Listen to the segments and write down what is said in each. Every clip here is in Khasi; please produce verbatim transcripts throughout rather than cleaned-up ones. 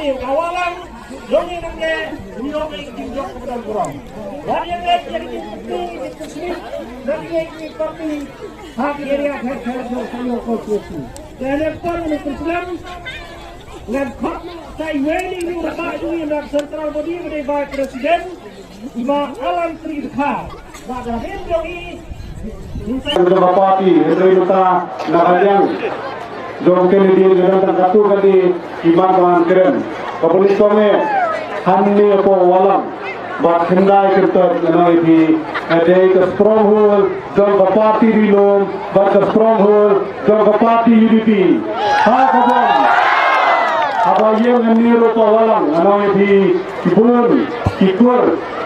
Ka Walang, jong ngi nangne, ngi ong ngi jing jong ka Walang. Wat ïa ngi ïa ngi parti, ngi parti, ha ki area head head jong ka Walang constituency. Te ne pon ne Islam, ngan khot sa iwei ni ni ba jong ngi na central body ba dei vice president, i ma Alan Tri Dkhar. Ba da rim jong i, Ka party, hynrei mynta na ka liang jong kane dei ka dang katto katne ki mat ba ngan kren. Ka pynlong eh hangne hapoh Walang. Bad khyndai kyntoit ngan ong ïa phi, ka dei ka stronghold jong ka party Ri Lum bad ka stronghold jong ka party U D P. Ha ka bom. Haba ïeng hangne ruh hapoh Walang ngan ong ïa phi, ki bun ki kur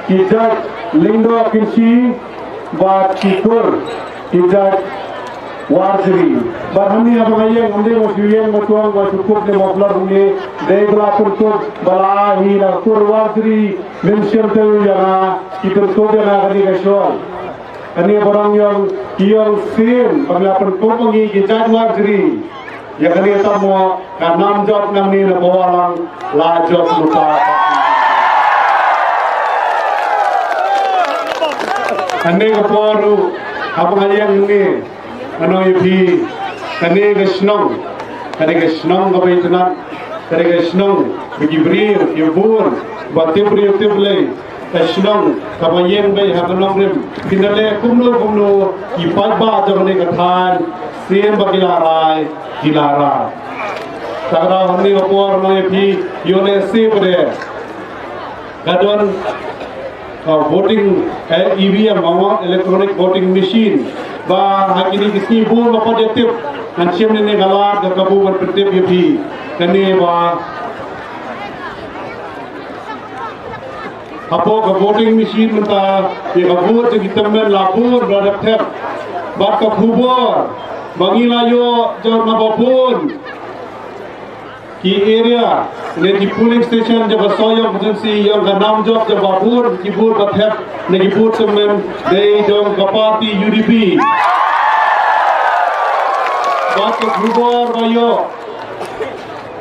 ki jait Lyngdoh Kynshi bad ki kur ki jait Warjri. Bad hangne haba nga ïeng, ym dei nga shu ïeng nga tuang, nga shu kup ne muffler hangne, dei ba la pynkup ba la ai hi na kur Warjri, mynsiem te ïa nga, ki pynkup ïa nga kane ka shawl. Kane ba rong ïong, ki ïong sien ba la pynkup ma ngi ki jait Warjri. Ïa kane tang mo ka nam jop nangne na Walang la jop lupa. Kane ka por ruh haba nga ïeng hangne, ngan ong ïa phi, kane ka shnong, kane ka shnong kaba itynnad, kane ka shnong ba ki briew ki bun ba tip briew tip Blei. Ka shnong kaba ïeng beit ha ka nongrim, ki da leh kumno kumno ki paidbah jong kane ka thaiñ sien ba ki la rai, ki la rai. Te ka daw hangne ka por ngan ong ïa phi, ïoh lehse pat de ka don ka voting, eh, E V M, ma electronic voting machine, ba ha kine ki sngi bun ba pat ïa tip. Ngan shim ne ne ka lad ka kabu ban pyntip ïa phi kane ba hapoh ka voting machine mynta, ïa ka vote jong ki tymmen la bun ba dep thep. Bad ka khubor ba ngi la ïoh jong na ba bun ki area ne ki polling station jong ka Sohiong constituency, ïa ka nam jop jong ba bun ki booth ba thep ne ki booth tymmen dei jong ka party U D P. Bad ka khubor ba ïoh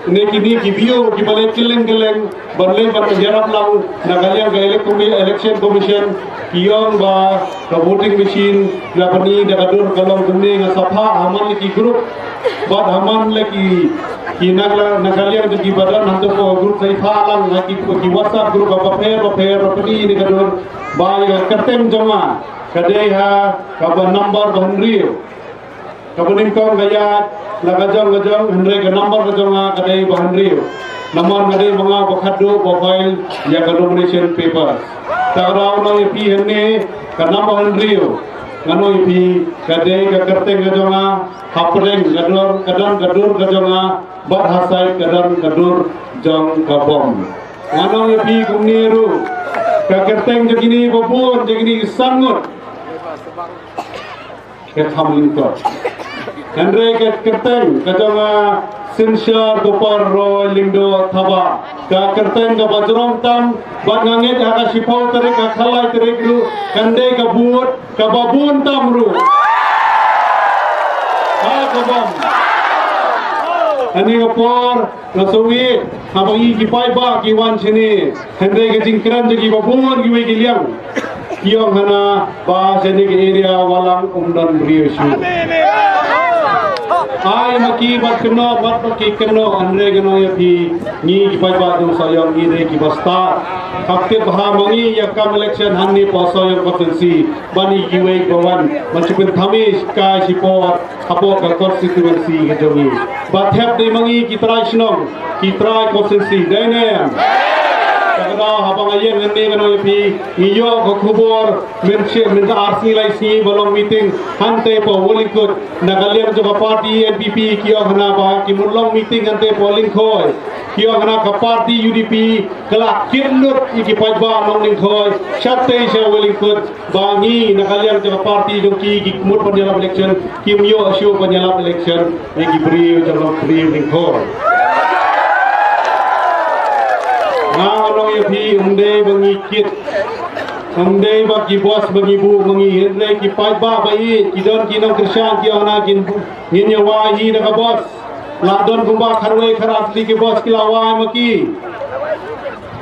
ne kine ki V O ki ba leh kylleng kylleng ban leh ban ïarap lang na ka liang ka elec-, commi-, election commission, ki ong ba ka voting machine la pyni da ka dur ka long kumne. Nga sa phah ha man la ki group bad ha man la ki, ki na ka, na ka liang ki ba don hangto ka group, sa phah lang ha ki, ki WhatsApp group ba pher ba pher ba pyni da ka dur ba ïa ka kyrteng jong nga ka dei ha kaba number ba hynriew. Kaba nyngkong ka ïaid la ka jong ka jong, hynrei ka number ka jong nga ka dei ba hynriew. Namar nga dei ma nga ba khatduh ba file ïa ka nomination paper. Te ka daw ngan ong ïa phi hangne, ka number hynriew, ngan ong ïa phi, ka dei ka kyrteng ka jong nga hapdeng ka dur, ka don ka dur ka jong nga bad ha side ka don ka dur jong ka bom. Ngan ong ïa phi kumne ruh, ka kyrteng jong kine ba bun, jong kine ki san ngut, ka kham lyngkot. Hynrei ka kyrteng ka jong nga Synshar Gopal Roy Lyngdoh Thabah. Ka kyrteng kaba jrong tam, bad nga ngeit ha ka shiphew tarik, ha ka lai tarik ruh kan dei ka vote kaba bun tam ruh. Ha ka bom. Hangne ka por, nga sngewthuh haba ngi ki paidbah ki wan shane, hynrei ka jingkren jong ki ba bun kiwei ki liang, ki ong hana ba shane ka area Walang um don briew shuh. Ai ma ki bad kynnoh, bad ma ki kynnoh, hynrei ngan ong ïa phi, ngi ki paidbah jong Sohiong ngi dei ki ba stad. Hap tip bha ma ngi ïa ka kam election hangne hapoh Sohiong constituency, ba ngi kiwei ba wan ban shu pynthame kai shipor hapoh ka constituency ka jong ngi. Ba thep dei ma ngi ki trai shnong, ki trai constituency, dei ne em? Te ka daw haba nga ïeng hangne ngan ong ïa phi, ngi ïoh ka khubor mynshwa mynta ar sngi lai sngi ba long meeting hangtei hapoh Wyllingkut. Na ka liang jong ka party N P P ki ong hana ba ki mut long meeting hangtei hapoh Lyngkhoi. Ki ong hana ka party U D P ka la kit lut ïa ki paidbah nong Lyngkhoi shatei sha Wyllingkut. Ba ngi na ka liang jong ka party jong ki, ki mut ban ïalap election, kim ïoh shuh ban ïalap election ïa ki briew jong ka briew Lyngkhoi. Nga ong ïa phi, ym dei ba ngi kit, ym dei ba ki bos ba ngi buh ma ngi, hynrei ki paidbah ba ïeit, ki don ki nongkyrshan, ki ong hana kin, ngin ïa wai hi da ka bos. La don kumba khatwei khatar tylli ki bos ki la wai ma ki.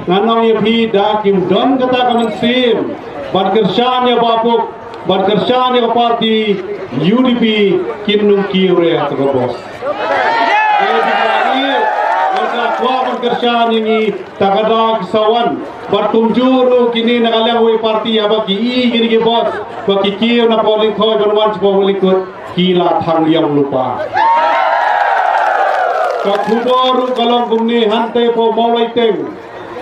Nga ong ïa phi da kim don kata ka mynsiem ban kyrshan ïa Bah Pop, ban kyrshan ïa ka party U D P, kin ym kiew re ha kata ka bos. Ïa phi, ïa phi, ïa phi, ban kyrshan ïa ngi, ta ka daw ki sa wan. Bad kumjuh ruh kine na ka liang wei party haba ki i kine ki bos ba ki kiew na polling khoi ban wan sha polling booth, ki la thang ïong lypa. Ka khubor ruh ka long kumne, hangtei hapoh Mawlai Teng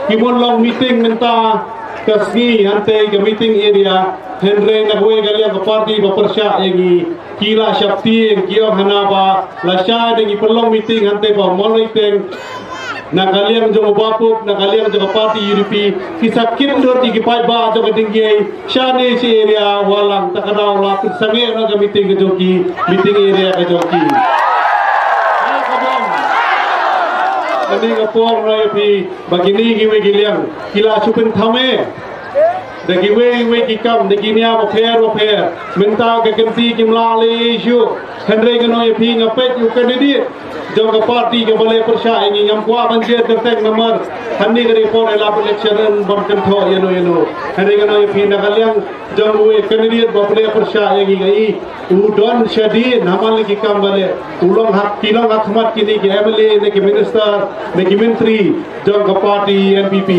ki mon long meeting mynta ka sngi, hangtei ka meeting area, hynrei na kawei ka liang ka party ba pyrshah ïa ngi, ki la sheptieng, ki ong hana ba lashai da ngi pynlong meeting hangtei hapoh Mawlai Teng, na ka liang jong u Bah Pop, na ka liang jong ka party U D P, ki sa kit lut ïa ki paidbah jong ka Dingïei shane shi area Walang, ta ka daw la pynsangeh noh ka meeting ka jong ki, meeting area ka jong ki. Ha ka bang. Kane ka por nga ong ïa phi ba kine kiwei ki liang ki la shu pynthame da kiwei kiwei ki kam, da ki nia bapher bapher. Mynta ka kynti kim lah leh shuh. Hynrei nga ong ïa phi, nga peit u candidate jong ka party kaba leh pyrshah ïa ngi, ngam kwah ban jer kyrteng namar hangne ka dei por ïalap election, ban kynthoh ïano ïano. Hynrei nga ong ïa phi, na ka liang jong uwei u candidate ba leh pyrshah ïa ngi, nga i u don shadien ha man la ki kam ba leh, u long ha, ki long ha khmat kine ki M L A ne ki minister ne ki myntri jong ka party N P P.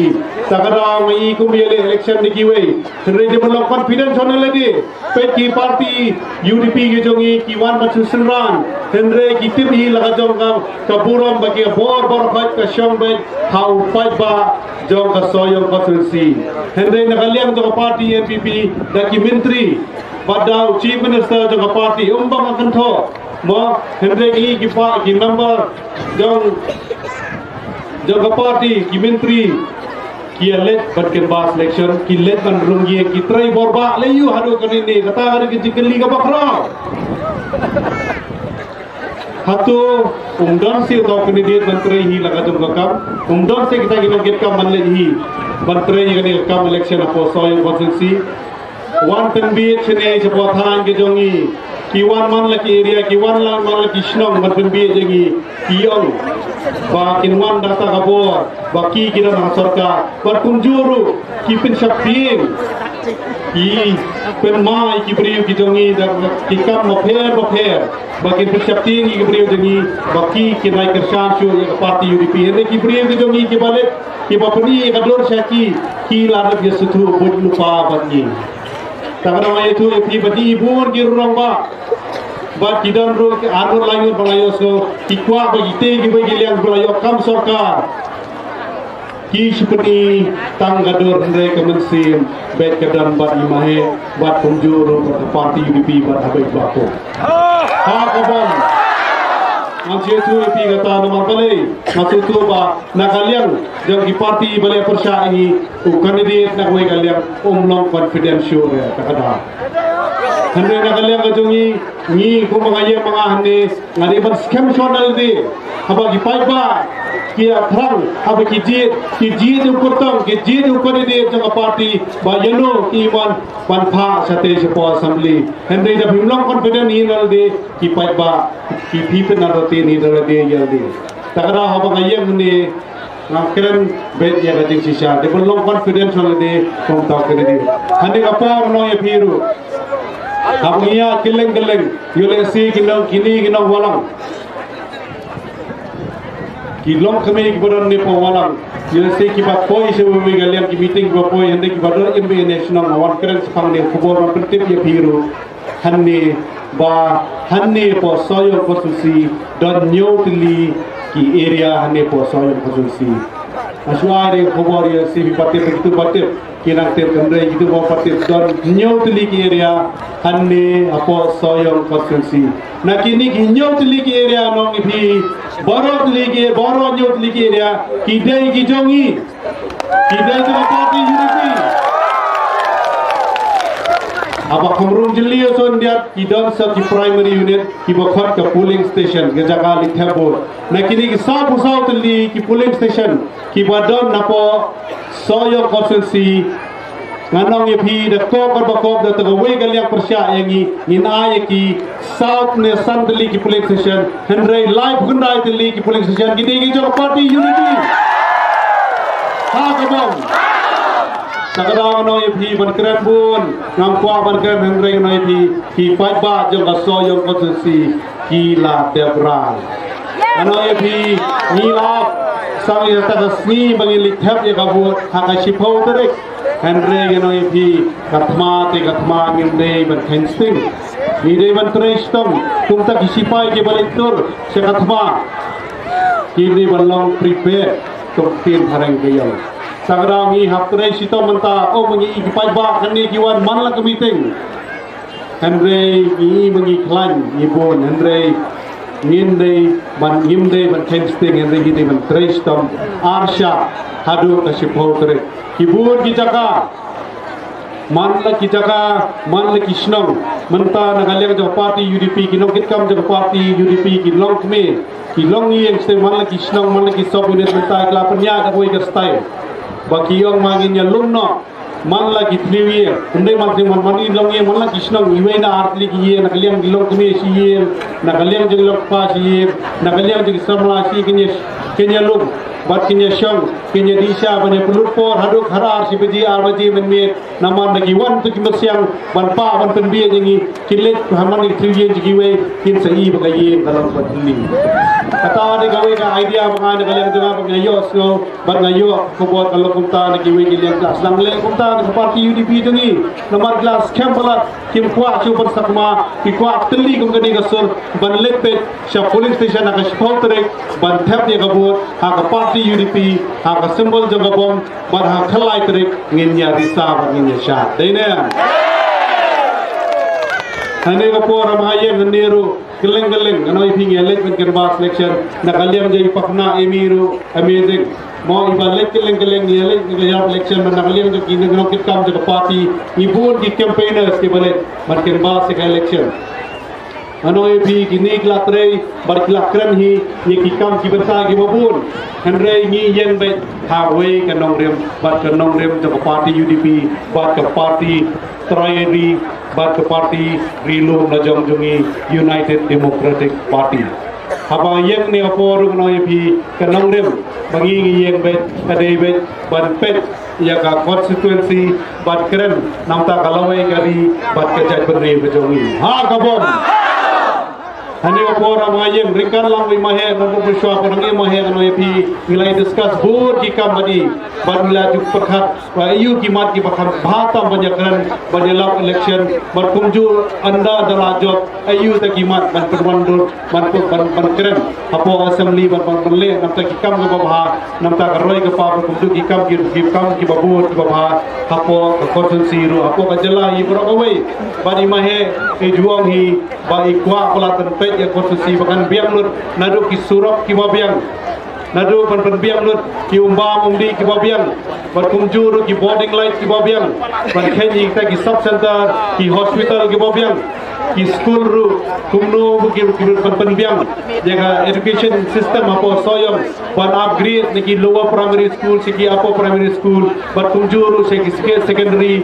Ta ka daw nga i kum ïaleh election da kiwei. Hynrei dei ban long confident shwa na lade. Peit ki party U D P ki jong ngi ki wan ban shu synran, hynrei ki tip hi la ka jong ka, ka burom ba ki bor bor bad ka shong beit ha u paidbah jong ka Sohiong constituency. Hynrei na ka liang jong ka party N P P, da ki myntri bad da u chief minister jong ka party, um bang ka kynthoh mo, hynrei ki, ki pa, ki member jong jong ka party, ki myntri, ki ïa leit ban canvass election, ki leit ban rung ïing, ki trei bor bha, lei ïoh haduh kane ne, kata ka dei ka jingkylli kaba khraw. Hato um don shuh uta u candidate ban trei hi la ka jong ka kam, um don shuh kita ki nongkitkam ban leit hi ban trei ïa kane ka kam election hapoh Sohiong constituency. Wan pynbieit shane shapoh thaiñ ka jong ngi. Ki wan man la ki area, ki wan la man la ki shnong ban pynbieit ïa ngi. Ki ong ba kin wan da kata ka bor ba ki, ki don ha sorkar. Bad kumjuh ruh ki pynsheptieng, ki pynmai ki briew ki jong ngi da ki kam bapher bapher, ba kin pynsheptieng ïa ki briew jong ngi ba ki, kin ai kyrshan shuh ïa ka party U D P. Hynrei ki briew ki jong ngi kiba leit, kiba pyni ïa ka dur sha ki, ki la dep ïa sngewthuh buit lypa bad ngi. Ta ka daw nga ïathuh ïa phi ba dei bun ki rangbah bad ki don ruh ki arngut laingut ba la ïohsngew, ki kwah ba kitei kiwei ki liang ba la ïoh kam sorkar, ki shu pyni tang ka dur, hynrei ka mynsiem beit ka don bad ngi maheh, bad kumjuh ruh bad ka party U D P bad ha beit ba ko. Ha ka bang. Nga shu ïathuh ïa phi kata namar balei? Nga shu ïathuh ba na ka liang jong ki party ba leh pyrshah ïa ngi, u candidate na kawei ka liang um long confident shuh re, ta ka daw. Hynrei na ka liang ka jong ngi, ngi kumba nga ïeng ma nga hangne, nga dei ban skhem shwa na lade. Haba ki paidbah ki ïa thrang, haba ki jied, ki jied u kyrtong, ki jied u candidate jong ka party, ba ïano ki mon ban phah shatei shapoh assembly. Hynrei da phim long confident hi na lade, ki paidbah, ki phi pynah roti ni da lade ïa lade. Ta ka daw haba nga ïeng hangne, nga kren beit ïa ka jingshisha. Dei ban long confident shwa na lade kum uta u candidate. Hangne ka por nga ong ïa phi ruh, haba ngi ïaid kylleng kylleng, ïoh lehse ki nong, kine ki nong Walang, ki longkmie kiba don ne hapoh Walang, ïoh lehse kiba poi sha kawei ka liang ki meeting, kiba poi, hynrei kiba don im beit ne shnong, nga wan kren shaphang ne khubor ban pyntip ïa phi ruh. Hangne ba, hangne hapoh Sohiong constituency don hynñiew tylli ki area, hangne hapoh Sohiong constituency. Nga shu ai de khubor ïa sha phi, pat tip, kito pat tip, ki nang tip, hynrei kito pat tip, don hynñiew tylli ki area hangne hapoh Sohiong constituency. Na kine ki hynñiew tylli ki area, nga ong ïa phi, baroh tylli ki, baroh hynñiew tylli ki area ki dei ki jong ngi. Ki dei jong ka party U D P. Haba kham rung jylliew shuh khyndiat, ki don sa ki primary unit kiba khot ka polling station, ka jaka leit thep vote. Na kine ki sawphew saw tylli ki polling station kiba don hapoh Sohiong constituency, ngan ong ïa phi, da kop bad ba kop, da ta kawei ka liang pyrshah ïa ngi, ngin ai ïa ki saw ne san tylli ki polling station, hynrei laiphew khyndai tylli ki polling station ki dei ki jong ka party U D P. Ha ka bom. Sa ka daw ngan ong ïa phi ban kren bun, ngam kwah ban kren hynrei ngan ong ïa phi, ki paidbah jong ka Sohiong constituency ki la dep rai. Ngan ong ïa phi, ngi la ap, sa ïa kata ka sngi ba ngin leit thep ïa ka vote ha ka shiphew tarik. Hynrei ngan ong ïa phi, ka thma te ka thma ngim dei ban kheiñ sting. Ngi dei ban trei shitom, kumta ki sipai kiba leit tur sha ka thma ki dei ban long prepared. Kum ktien phareng ka ïong. Sa ka daw ngi hap trei shitom mynta, oh, ma ngi i ki paidbah kane ki wan man la ka meeting. Hynrei ngi i ma ngi khlaiñ ngi bun, hynrei ngin dei ban, ngim dei ban kheiñ sting, hynrei ngi dei ban trei shitom ar shah haduh ka shiphew tarik. Ki bun ki jaka, man la ki jaka, man la ki shnong, mynta na ka liang jong ka party U D P, ki nongkitkam jong ka party U D P ki long kmie, ki long ïing, sdang man la ki shnong, man la ki sub unit mynta ki la pynïaid da kawei ka style ba ki ong ma ngin ïalum noh man la ki thliew ïing. Ym dei man, man, man i long ïing, man la ki shnong, iwei na ar tylli ki ïing, na ka liang ki long kmie shi ïing, na ka liang jong ki long kpa shi ïing, na ka liang jong ki samla shi ïing, kin ïa, kin ïalum bad kin ïashong, kin ïadih sha ban ïa pynlut por haduh ar, shi baje, ar baje mynmiet. Namar da ki wan tu ki masiang ban pah ban pynbiej ïa ngi, kin leit ha man ki thliew ïing jong kiwei, kin sa i ba ka ïing ka long ba thylli. Kata dei kawei ka idea ba nga na ka liang jong nga ba nga ïohsngew bad nga ïoh ka khubor ka long kumta na kiwei ki liang, ka sdang leh kumta na ka party U D P jong ngi. Namar ki la skhem palat, kim kwah shuh ban sakma, ki kwah thylli kum kane ka sur ban leit peit sha polling station ha ka shiphew tarik ban thep ïa ka vote ha ka party U D P, ha ka symbol jong ka bom, bad ha ka lai tarik ngin ïa risa bad ngin ïa shad. Dei ne? Hane ka por ram ha ïeng hane ruh kylleng kylleng, ngan ong ïa phi, ngi ïa leit ban canvass election na ka liang jong i Pakna Amy ruh, amazing. Mo, iba leit kylleng kylleng, ngi ïa leit na ka liang election, na ka liang jong ki nongkitkam jong ka party, ngi bun ki campaigners kiba leit ban canvass ïa ka election. Ngan ong ïa phi, kine ki la trei bad ki la kren hi ïa ki kam ki bynta kiba bun. Hynrei ngi ïeng beit ha kawei ka nongrim, bad ka nongrim jong ka party U D P, bad ka party trai ri, bad ka party ri lum la jong jong ngi, United Democratic Party. Haba ïeng ne ka por ruh, ngan ong ïa phi, ka nongrim ba ngi ngi ïeng beit ka dei beit ban peit ïa ka constituency bad kren namta ka lawei ka ri bad ka jaitbynriew ka jong ngi. Ha ka bom. Hane ka por ba nga ïeng ryngkat lang bad i Maheh, ngan buh pynshwa, ngan ong ïa Maheh, ngan ong ïa phi, ngi la discuss bun ki kam bad i, bad ngi la ju pyrkhat ba aïu ki mat kiba kham bha tam ban ïa kren ban ïa lap election, bad kumjuh ynda da la jop aïu ta ki mat ban pynwandur, ban pyn-, ban, ban kren hapoh assembly, ban, ban, ban leh namta ki kam kiba bha, namta ka roi ka par, bad kumjuh ki kam ki, ki kam kiba bun kiba bha hapoh ka constituency ruh, hapoh ka jylla hi baroh kawei. Bad i Maheh i ju ong hi ba i kwah palat ban peit ïa ka constituency ba kan biang lut, naduh ki surok kiba biang, naduh ban pynbiang lut ki umbam umdih kiba biang, bad kumjuh ruh ki bording light kiba biang, ban kheiñ ïa kita ki sub center, ki hospital kiba biang, ki skul ruh kumno ki, ki ban pynbiang ïa ka education system hapoh Sohiong, ban upgrade na ki lower primary school sha ki upper primary school, bad kumjuh ruh sha ki sec-, secondary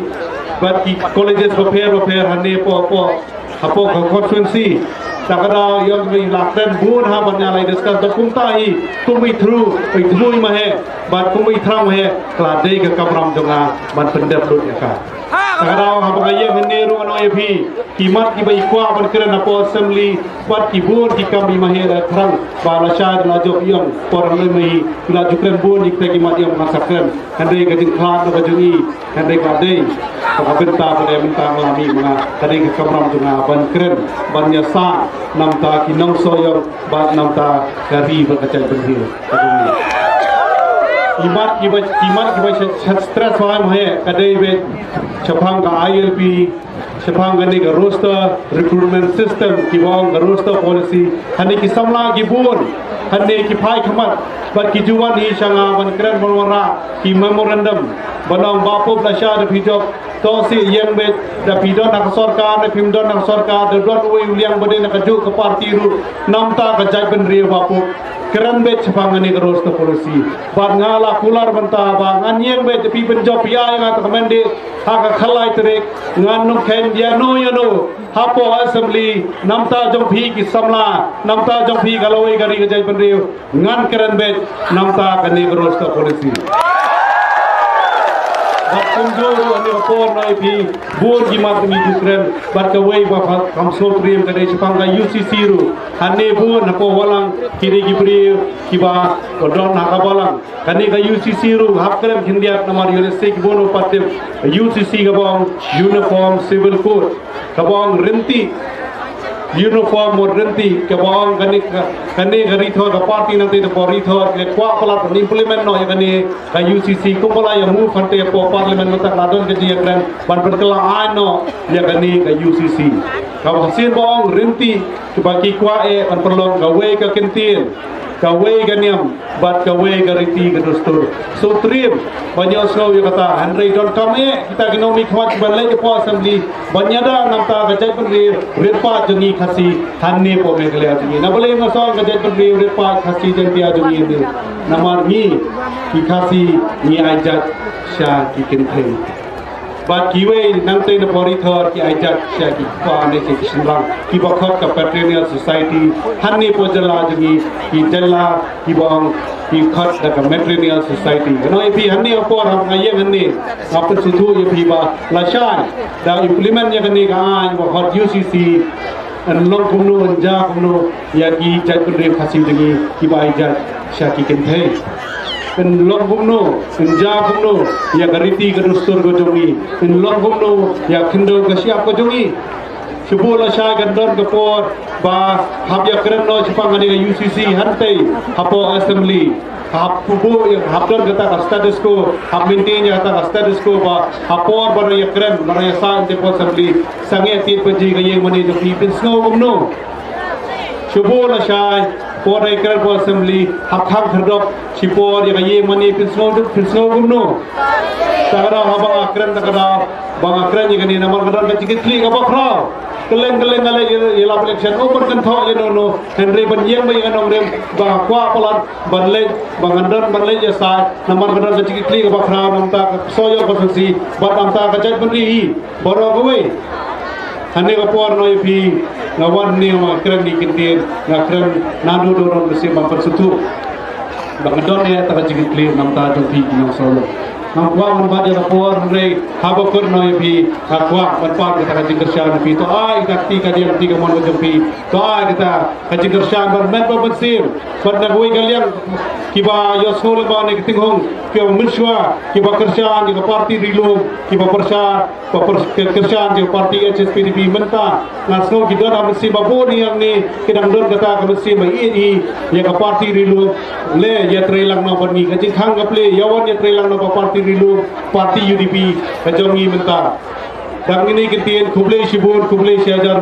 bad ki colleges bapher bapher hane hapoh, hapoh hapoh ka constituency. Sa ka daw ïa ngi la kren bun ha ban ïa la discuss, bad kumta hi kum i thru, i thmu i Maheh bad kum i thrang Maheh, ka la dei ka kamram jong nga ban pyndep lut ïa ka. Sa ka daw haba nga ïeng hangne ruh, ngan ong ïa phi, ki mat kiba i kwah ban kren hapoh assembly bad ki bun ki kam i Maheh la thrang ba la shai la jop, ïa por ngi, ma i la ju kren bun ïa kita ki mat, ïa ma sa kren. Hynrei ka jingkhlad na ka jong i, hynrei ka dei ka bynta, ka dei bynta nga la mih ma nga, ka dei ka kamram jong nga ban kren, ban ïasah namta ki nong Sohiong bad namta ka ri bad ka jaitbynriew. Ki mat kiba, ki mat kiba sha, sha stress ba ha Maheh ka dei beit shaphang ka I L P, shaphang kane ka roster recruitment system kiba ong ka roster policy. Hangne ki samla ki bun, hangne ki phai khmat bad ki ju wan hi sha nga ban kren ban wanrah ki memorandum ban ong, Bah Pup, lashai da phi jop, to shu ïeng beit, da phi don ha ka sorkar ne phim don ha ka sorkar, da don uwei u liang ba dei na kajuh ka party ruh, namta ka jaitbynriew Bah Pup, kren beit shaphang kane ka roster policy. Bad nga la kular bynta ba ngan ïeng beit, da phi pynjop ïa nga, te ka myn dei ha ka khatlai tarik ngan nym kheiñ ïano ïano hapoh assembly namta jong phi ki samla, namta jong phi ka lawei ka ri ka jaitbynriew, ngan kren beit namta kane ka roster policy. Kumjuh ruh hangne ka por na ïa phi bun ki mat ngi ju kren bad kawei ba kam sngewtriem ka dei shaphang ka U C C ruh. Hangne bun hapoh Balang kine ki briew kiba don ha ka Balang. Kane ka U C C ruh hap kren khyndiat namar ïa lehse ki bun u pat tip. U C C kaba ong Uniform Civil Code, kaba ong rynti uniform mode rynti, kaba ong kane ka, kane ka rithor ka party nangta ka por rithor ka kwah palat ban implement noh ïa kane ka U C C kumba la ïa move hangta hapoh Parliament mynta ka la don ka jingïakren ban pynkylla aiñ noh ïa kane ka U C C. Kaba shisien ba ong rynti, kiba ki kwah eh ban pynlong kawei ka kyntien, kawei ka niam bad kawei ka riti ka dustur. Sngewtriem ban ïohsngew ïa kata, hynrei donkam eh kita ki nongmihkhmat kiban leit hapoh Assembly ban ïada na ka bynta ka jaitbynriew rit paid jong ngi Khasi hangne hapoh Meghalaya jong ngi. Na balei nga ong ka jaitbynriew rit paid Khasi Jaiñtia jong ngi hangne? Namar ngi ki Khasi ngi ai jait sha ki kynthei. Bad kiwei nangta na por rithor ki ai jait sha ki kpa ne ki shynrang kiba khot ka patrilineal society hangne hapoh jylla jong ngi, ki jylla kiba ong ki khot da ka matrilineal society. Kane ïa phi hangne ha por ha nga ïeng hangne nga pynsngewthuh ïa phi ba lashai da implement ïa kane ka aiñ ba khot U C C, yn long kumno, yn jia kumno ïa ki jaitbynriew Khasi jong ngi kiba ai jait sha ki kynthei? Yn long kumno, yn jia kumno ïa ka riti ka dustur ka jong ngi? Yn long kumno ïa ka khyndew ka shyiap ka jong ngi? Shu buh lashai kan don ka por ba hap ïakren noh shaphang kane ka U C C hangta hapoh Assembly. Hap buh ïa, hap don kata ka status quo, hap maintain ïa kata ka status quo ba ha por ba ïakren, ba ïasah hangta hapoh Assembly, sangeh tied pat ka ïing mane jong phi, pynsngew kumno? Shu buh lashai, por ba ïakren hapoh Assembly hap khang khyrdop shipor ïa ka ïing mane, pynsngew, pynsngew kumno? Ta ka daw haba nga kren, ta ka daw ba nga kren ïa kane namar ka don ka jingkitkhlieh kaba khraw. Kylleng kylleng nga leit ïalap election, ym ban kynthoh ïano ïano, hynrei ban ïeng beit ïa ka nongrim ba nga kwah palat ban leit, ba ngan don ban leit ïasaid namar ka don ka jingkitkhlieh kaba khraw na ka bynta ka Sohiong constituency bad na ka bynta ka jaitbynriew hi baroh kawei. Hangne ka por noh ïa phi, nga wan hangne nga kren ki kyntien, nga kren naduh dawrong mynsiem ban pynsngewthuh ba nga don ïa kata ka jingkitkhlieh na ka bynta jong phi ki nong Sohiong. Ngam kwah ban bat ïa ka por, hynrei haba kut noh ïa phi nga kwah ban pan kata ka jingkyrshan ïa phi. To ai kata ka kti kadiang kti kamon ka jong phi. To ai kata ka jingkyrshan ban met bad mynsiem. Bad na kawei ka liang kiba ïohsngew lyngba kane ka Tingwang, kiba mynshuwa kiba kyrshan ïa ka party Ri Lum, kiba kyrshan, ba kyr-, kyrshan ïa ka party H S P D P mynta. Nga sngew ki don ha mynsiem ba bun ïa ngi ki dang don kata ka mynsiem ba ïeit ïa ka party Ri Lum. Le ïatreilang noh bad ngi, ka jingkhang ka plie, ïa wan ïatreilang noh bad party Ri Lum, party U D P ka jong ngi mynta. Dang kine ki ktien, khublei shibun, khublei shihajar.